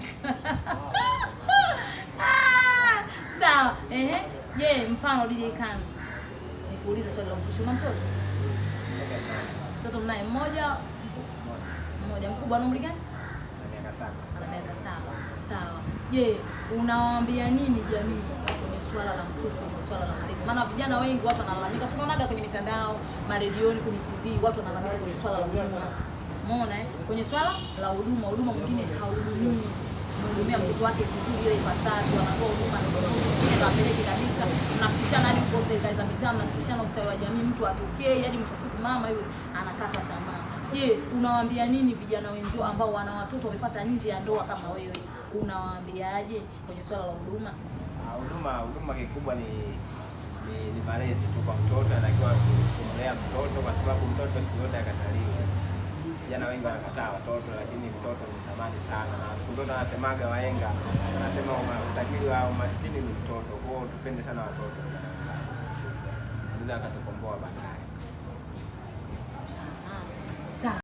Sasa. Ah, sawa. Ehe. Je, mfano DJ Kanzu. Nikuulize swali la uzushi, una mtoto? Mtoto mnaye mmoja? Mmoja. Mkubwa ana umri gani? Ana miaka 7. Ana miaka 7. Sawa. Je, unawaambia nini jamii kwenye swala la mtoto, kwenye swala la malezi? Maana vijana wengi watu wanalalamika, si unaonaga kwenye mitandao, maredioni, kwenye TV, watu wanalalamika kwenye swala la huduma. Umeona eh? Kwenye swala la huduma, huduma mwingine hahudumii, mhudumia mtoto wake vizuri ile ipasavyo, anatoa huduma mwingine hawapeleki kabisa, mnafikishana hadi huko serikali za mitaa, mnafikishana ustawi wa jamii, mtu atokee, yaani mwisho wa siku mama yule anakata tamaa. Je, unawaambia nini vijana wenzio ambao wana watoto wamepata nje ya ndoa kama wewe? Unawaambiaje kwenye swala la huduma? Huduma kikubwa ni malezi tu kwa mtoto, anatakiwa kumlea mtoto kwa sababu mtoto siku zote akataliwi. Vijana wengi wanakataa watoto, lakini mtoto ni thamani sana, na siku zote wanasemaga wahenga, wanasema utajiri wa umaskini ni mtoto. Kwa hiyo tupende sana watoto sana, ndio akatukomboa baadaye.